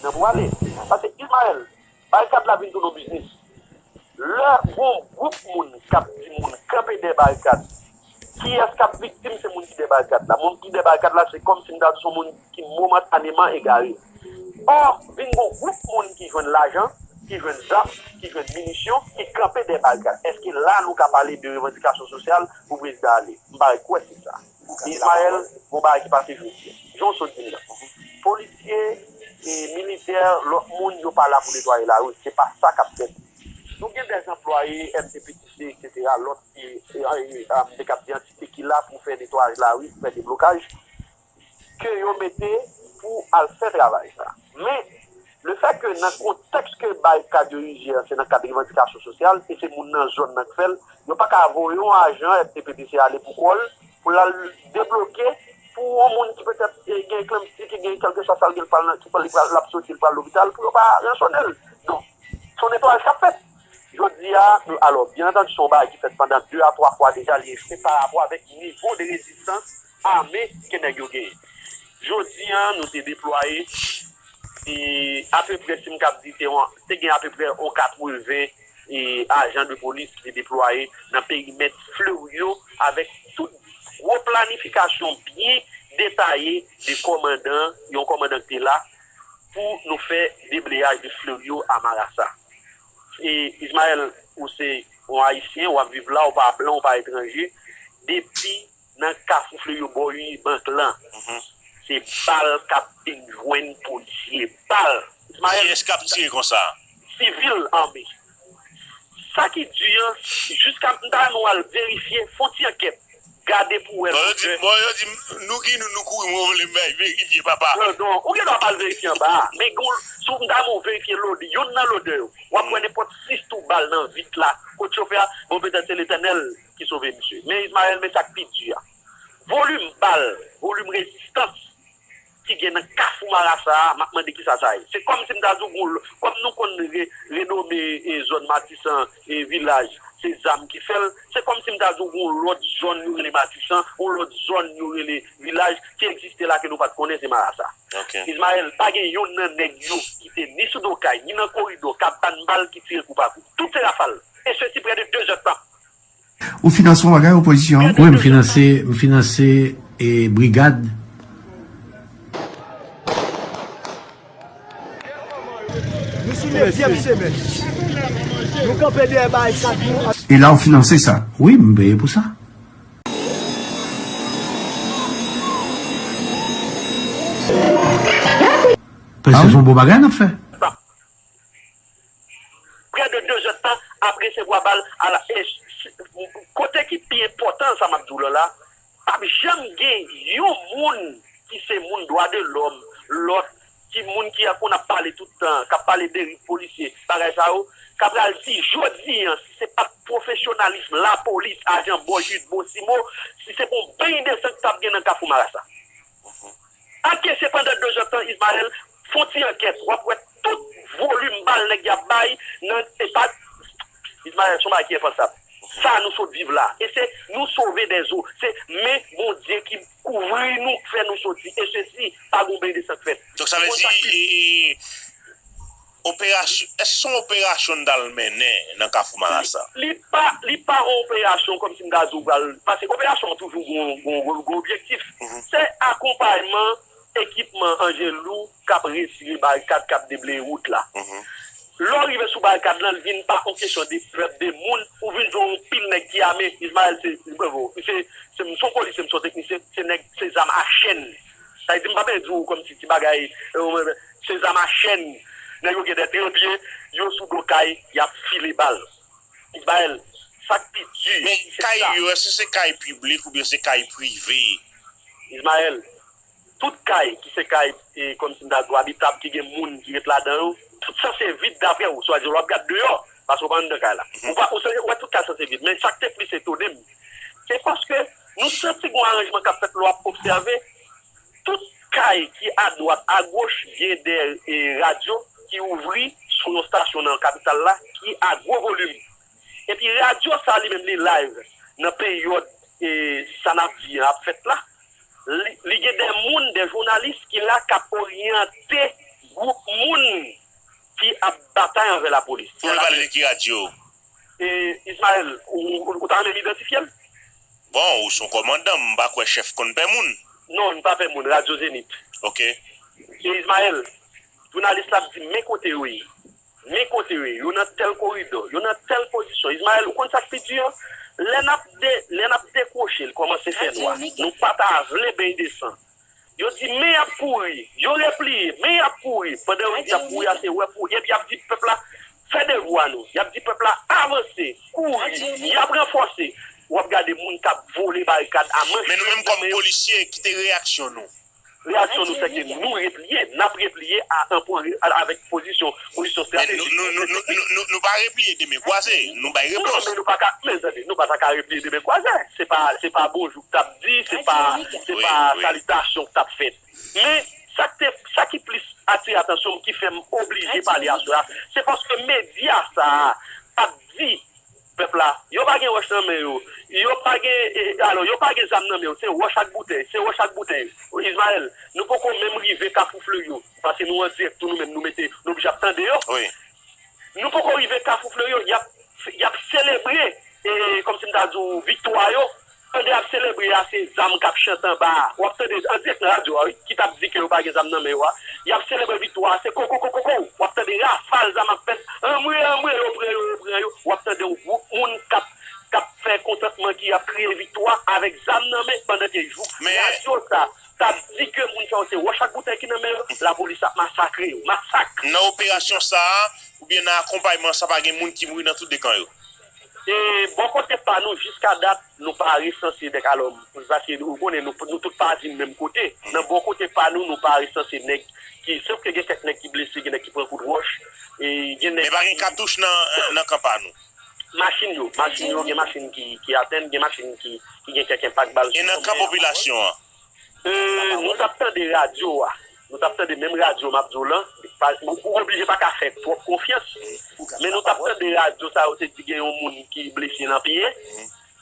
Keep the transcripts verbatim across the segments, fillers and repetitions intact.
Nan pou ale. Paske Ismaël, barikad la vin tounen yon biznis. Lè gon gwoup moun k ap di moun kanpe dèyè barikad, kiyès k ap viktim? Se moun ki dèyè barikad la. Moun ki dèyè barikad la, se kòmsi m ta di se yon moun ki momantaneman egare. Ò, vin gon gwoup moun ki jwenn lajan, ki jwenn zam, ki jwenn minisyon, ki kanpe dèyè barikad. Èske la nou ka pale de revandikasyon sosyal pou prezidan ale? M pa kwè se sa. Ismaël, gon bagay ki pase jodi a. Jan w sot di m nan. Polisye, e militè, lòt moun, yo pa la pou netwaye lari. Se pa sa k ap fèt. Nou gen dèz anplwaye M T P T C, et cetera, lòt, e, e, e, e, m te kab di antite ki la pou fè netwayaj lari, pou fè deblokaj, ke yo mete pou al fè travay sa. Men, lefètke nan kontèks ke barikad yo rive an, se nan kad revandikasyon sosyal, e se moun nan zòn nan k fè l, yo pa ka voye yon ajan M T P T C ale pou kò l, pou l al debloke pou yon moun ki petèt, e, gen eklemsi, ki gen kèlkeswa sa l gen, l pral nan, ki pral, li pral, l ap soti, l pral lopital, pou yo pa ransone l. Non. Se yon netwayaj k ap fèt. Jodi a, nou, alò, byen antandi, se yon bagay ki fèt pandan de a twa fwa deja, li echwe pa rapò avèk nivo de rezistans ame ke nèg yo genyen. Jodi a, nou te deplwaye, e, apeprè, si m kab di, te, yon- te gen apeprè yon katreven, e, ajan de polis ki te deplwaye nan perimèt Fleuryo avèk tout gwo planifikasyon byen detaye de kòmandan, yon kòmandan ki te la pou nou fè debleyaj de Fleuryo a Marasa. E, Ismaël, ou se yon Ayisyen, w ap viv la, ou pa blan, ou pa etranje. Depi nan Kafou Fleuryo bò Unibank lan, se bal k ap vin jwenn polisye. Bal! Ismaël, kiyès k ap tire konsa? Sivil ame. Sa ki di an, jiska m ta nou al verifye, fè yon ti ankèt. Gade pou wè. Bon, yo di, bon, yo di, nou ki nou, nou kouri, mwen vle m bay verifye, papa. Non, non, ou gen dwa pa al verifye anba a. Men gon, si w ta bon verifye lode, youn nan lode yo, w ap wè nenpòt sis twou bal nan vit la. Kot chofè a, bon, petèt se Letènèl ki sove misye. Men Ismaël, men sa k pi di a. Volim bal, volim rezistans ki gen nan Kafou Marasa a, m ap mande kisa sa ye. Se kòmsi m ta di w, gon, kòm nou konn re, renome, e, zòn Matisan, e, vilaj, se zam ki fè l, se kòmsi m ta di w, gon lòt zòn yo rele Matisan, gon lòt zòn yo rele vilaj ki egziste la ke nou pa t konnen, se Marasa. Ismaël, pa gen youn nan nèg yo ki te ni sou do kay, ni nan koridò, k ap ban bal ki tire kou pa kou. Tout se rafal. E sesi prè de de zè tan. Ou finanse yon bagay opozisyon an? Wi, m finanse, m finanse, e, brigad. Nou sou nevyèm semèn. Nou kanpe dèyè barikad nou. E la, ou finanse sa? Wi, m peye pou sa. Paske se yon bon bagay n ap fè. Prè de de zè tan ap resevwa bal ala, e, kote ki pi enpòtan sa m ap di w la la, p ap janm gen yon moun ki se moun dwa de lòm, lòt ki moun ki konn ap pale tout tan, k ap pale deriv polisye, bagay sa yo, k ap pral di jodi an, si se pa t pwofesyonalis lapolis, ajan Bòjit, Bosimo, si se pa yon beny de san k t ap gen nan Kafou Marasa. Ankese pandan de zè tan, Ismaël, fè yon ti ankèt, w ap wè tout volim bal nèg y ap bay nan, e pa, Ismaël, se yon bagay ki enpansab. Sa nou sot viv la. E se nou sove dèzo. Se men Bondye ki kouvri nou, k fè nou soti. E sesi, pa gon beny de san k fèt. Donk, sa vle di, e, e, operasyon, èske se yon operasyon n t al mennen nan Kafou Marasa? Li, li pa, li pa yon operasyon kòmsi m ta di w pral, paske operasyon an toujou gon, gon, gon, gon objektif. Se akonpayman ekipman Angelou k ap retire barikad, k ap debleye wout la. Lè w rive sou barikad lan, li vin pa yon kesyon de pèp, de moun, ou vin jwenn yon pil nèg ki ame. Ismaël, se, se, se, m se yon polisye, m se yon teknisyen, se nèg, se zam a chèn. Sa vle di, m pa bezwen di w kòmsi ti bagay, e, se zam a chèn. Nèg yo gen de trepye, yo sou do kay, y ap file bal. Ismaël, sa k pi di, men se kay sa yo, èske se kay piblik oubyen se kay prive? Ismaël, tout kay ki se kay, e, kòmsi m ta di w abitab, ki gen moun ki ret ladan yo, tout sanse vid daprè w, swadizan w ap gade deyò, paske w pa anndan kay la. Ou pa, ou sanse, ou wè tout kay sanse vid. Men sa k te plis etone m, se paske nou santi gon aranjman k ap fèt lè w ap obsève, tout kay ki adwat, agoch, gen de, e, radyo ki ouvri sou yon estasyon nan kapital la ki a gwo volim. Epi radyo sa li menm li live nan peryòd, e, sa n ap di an ap fèt la. Li, li gen de moun, de jounalis ki la k ap oryante gwoup moun Batay anvè lapolis. Ou vle pale de ki radyo? E, Ismael, ou, ou, ou ta renmen m idantifye l? Bon, ou se yon kòmandan, m pa kwè chèf konn pè moun. Non, m pa pè moun, Radyo Zenith. Ok. E Ismael, jounalis la ap di men kote yo ye. Men kote yo ye. Yo nan tèl koridò, yo nan tèl pozisyon. Ismael, ou konn sa k pi di an? Lè n ap de, lè n ap dekwoche, l kòmanse fè nwa. Nou pa ta vle beny de san. Yo di men y ap kouri, yo repliye, men y ap kouri. Pandan yo di y ap kouri a, se wè pou wè. Epi y ap di pèp la, fè devwa nou. Y ap di pèp la, avanse, kouri, y ap ranfòse. W ap gade moun k ap vole barikad a manch. Men nou menm kòm polisye, ki te reyaksyon nou? Reyaksyon nou se ke nou repliye, n ap repliye a, an, avèk pozisyon, pozisyon estratejik. Men nou, nou, nou, nou, nou, nou, nou pa repliye de men kwaze, nou bay repons. Non, men nou pa ka, men tande, nou pa ta ka repliye de men kwaze. Se pa, se pa bonjou k t ap di, se pa, se pa salitasyon k t ap fèt. Men, sa k te, sa ki plis atire atansyon m, ki fè m oblije pale aswè a, se paske medya sa a ap di pèp la, yo pa gen wòch nan men yo, yo pa gen, e, alò, yo pa gen zam nan men yo, se wòch ak boutèy, se wòch ak boutèy. Ismael, nou poko menm rive Kafou Fleyo, paske nou an dirèk tou nou menm, nou mete, nou oblije ap tande yo. Nou poko rive Kafou Fleyo, y ap, y ap selebre, e, kòmsi m ta di w, viktwa yo. Tande y ap selebre a, se zam k ap chante anba a. W ap tande an dirèk nan radyo a, wi, ki t ap di ke yo pa gen zam nan men yo a. Y ap selebre viktwa a, se koko koko koko. W ap tande rafal zam ap fèt. Anmwe, anmwe, yo pran yo, yo pran yo. W ap tande yon gwoup moun k ap, k ap fè kontantman, ki ap kriye viktwa avèk zam nan men, pandan ke jou radyo sa t ap di ke moun sa yo se wòch ak boutèy ki nan men yo, lapolis ap masakre yo. Masak! Nan operasyon sa a, oubyen nan akonpayman sa, pa gen moun ki mouri nan tout de kan yo? E bò kote pa nou, jiska dat, nou pa resanse nèg alò, paske ou konnen nou, nou tout pa viv menm kote. Nan bò kote pa nou, nou pa resanse nèg ki, sof ke gen kèk nèg ki blese, gen nèg ki pran kout wòch, e gen nèg. Men pa gen katouch nan, nan kan pa nou? Machin yo, machin yo, gen machin ki, ki atenn, gen machin ki, ki gen kèk enpak bal sou yo. E nan kan popilasyon an? E, nou t ap tande radyo a. Nou t ap tande menm radyo m ap di w lan. Ou oblije pa ka fè twòp konfyans. Men nou t ap tande radyo sa yo te di gen yon moun ki blese nan pye.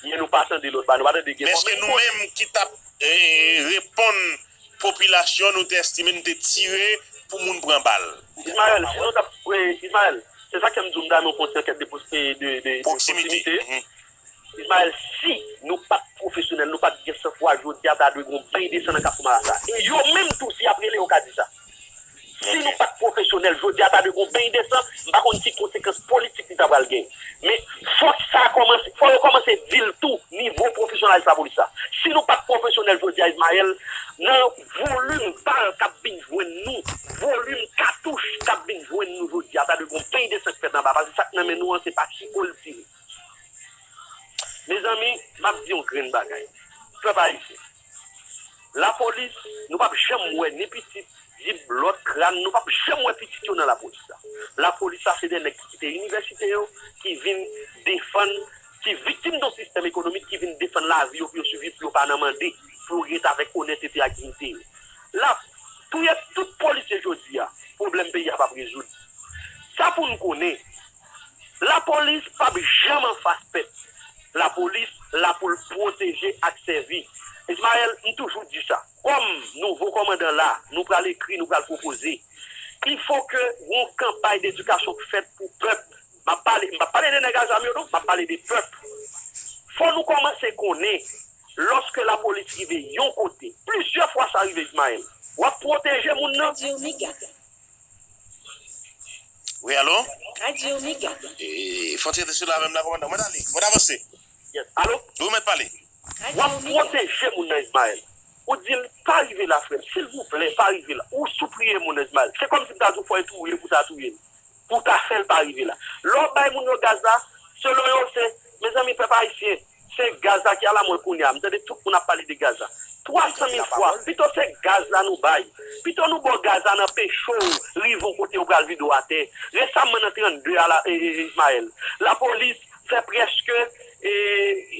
Men nou pa tande lòt bagay. Nou pa tande gen. Men èske nou menm ki t ap, e, reponn popilasyon, nou te estime nou te tire pou moun pran bal? Ismael, si nou t ap, wi, Ismael, se sa k fè m di w m ta renmen w fè yon ti ankèt de, de, de, de pwoksimite. Ismael, si nou pa t pwofesyonèl, nou pa t gen sanfwa, jodi a ta dwe gen yon beny de san nan Kafou Marasa. E yo menm tou, si y ap rele, yo ka di sa. Si nou pa t pwofesyonèl, jodi a ta dwe gen yon beny de san, m pa konn ki konsekans politik li ta pral gen. Men fòk sa kòmanse, fò yo kòmanse di l tou, nivo pwofesyonalis lapolis la. Si nou pa t pwofesyonèl jodi a, Ismael, nan volim bal k ap vin jwenn nou, volim katouch k ap vin jwenn nou jodi a, ta dwe gen yon beny de san k fèt anba, paske sa k nan men nou an, se pa ti bòl tire. Mezanmi, m ap di yon grenn bagay. Pèp ayisyen, lapolis, nou p ap janm wè ni pitit, dib, lòt, kràn, nou p ap janm wè pitit yo nan lapolis la. Lapolis la, se de nèg ki kite inivèsite yo, ki vin defann, ki viktim yon sistèm ekonomik, ki vin defann lavi yo pou yo siviv, pou yo pa nan mande, pou yo ret avèk onètete ak diyite yo. La, touye tout polisye jodi a, pwoblèm peyi a p ap rezoud. Sa pou n konnen, lapolis p ap janm anfas pèp. Lapolis la pou l pwoteje ak sèvi. Ismael, m toujou di sa. Kòm nouvo kòmandan la, nou pral ekri, nou pral pwopoze. Il faut que yon kanpay dedikasyon k fèt pou pèp. M ap pale, m p ap pale de nèg a zam yo non, m ap pale de pèp. Fò nou kòmanse konnen, lòske lapolis rive yon kote, plizyè fwa sa rive, Ismael, w ap pwoteje moun nan. Radyo Omega. Wi, alo? Radyo Omega. E, fò n tire sou la menm la, kòmandan. Mwen ale, mwen avanse. Yes, alo? Wi, mèt pale. W ap pwoteje moun nan, Ismael. Ou di l, pa rive la, frè m, silvouplè, pa rive la. Ou sipriye moun nan, Ismael. Se kòmsi m ta di w fò e touye pou ta touye l. Pou ta fè l pa rive la. Lè w bay moun yo gaz la, selon yo, se, mezanmi, pèp ayisyen, se gaz la ki alamòd kounye a. M tande tout moun ap pale de gaz la. Twa san mil fwa, pito se gaz la nou bay. Pito nou ba w gaz la nan peche w, rive yon kote yo pral vide w atè. Resaman nan trannde a la, e, e, Ismael, lapolis fè prèske, e,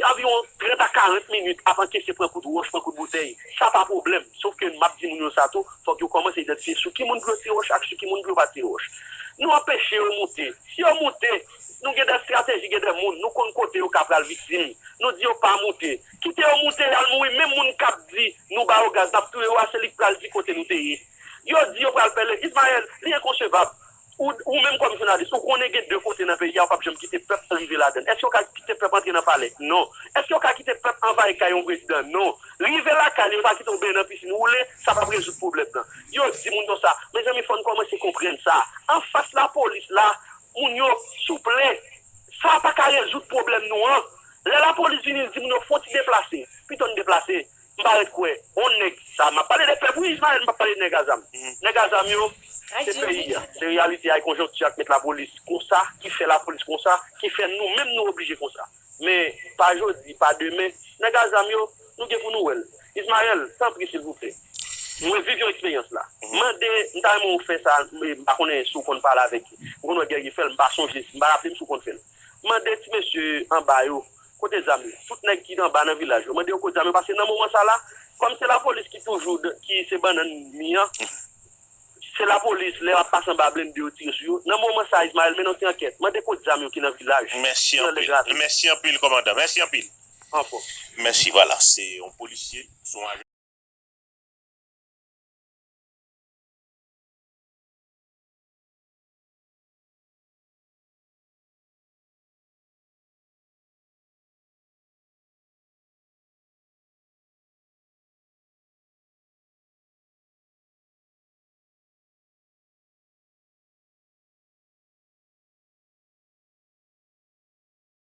anviwon trant a karant minit ap ankese pran kout wòch, pran kout boutèy. Sa pa pwoblèm. Sof ke m ap di moun yo sa tou, fòk yo kòmanse idantifye sou ki moun pou yo tire wòch ak sou ki moun pou yo pa tire wòch. Nou anpeche yo moute. Si yo moute, nou gen de estrateji, gen de moun, nou konn kote yo ka pral viktim. Nou di yo pa moute. Kite yo moute, y al mouri. Menm moun k ap di nou ba yo gaz, n ap touye yo a, se li k pral di kote nou te ye. Yo di yo pral pèlen. Ismael, li enkonsevab. Ou, ou menm kòm jounalis, ou konnen gen de kote nan peyi a, ou p ap janm kite pèp rive ladan l. Èske yo ka kite pèp antre nan palè? Non. Èske yo ka kite pèp anvayi kay yon prezidan? Non. Rive lakay li, yo pa kite w benyen nan pisin woule, sa p ap rezoud pwoblèm nan. Yo di moun yo sa. Mezanmi, fò n kòmanse konprann sa. Anfas lapolis la, moun yo, souple, sa pa ka rezoud pwoblèm nou an. Lè lapolis vini, li di moun yo fò w ti deplase. Pito n deplase. M pa ret kwè. On nèg sa, m ap pale de pèp, wi, Ismaël, m p ap pale de nèg a zam. Nèg a zam yo, se peyi a. Se reyalite a, e konjonkti a k met lapolis konsa, ki fè lapolis konsa, ki fè nou menm nou oblije konsa. Men, pa jodi, pa demen, nèg a zam yo, nou gen pou nou wè l. Ismaël, tanpri, silvouplè. Mwen viv yon eksperyans la. Mande, m ta renmen w fè sa, m pa konnen si w konn pale avèk, m konn wè Guerrier fè l, m pa sonje, m pa raple m si w konn fè l. Mande ti mesye anba yo, kote zam yo? Tout nèg ki anba nan vilaj yo, mande yo kote zam yo, paske nan moman sa la, kòm se lapolis ki toujou, ki se bannann mi an, se lapolis, lè y ap pase anba blende, yo tire sou yo. Nan moman sa, Ismaël, mennen yon ti ankèt. Mande kote zam yo ki nan vilaj, ki nan lè grave. Mèsi anpil, kòmandan. Mèsi anpil. Anfòm. Mèsi, vwala. Se yon polisye, se yon ajan.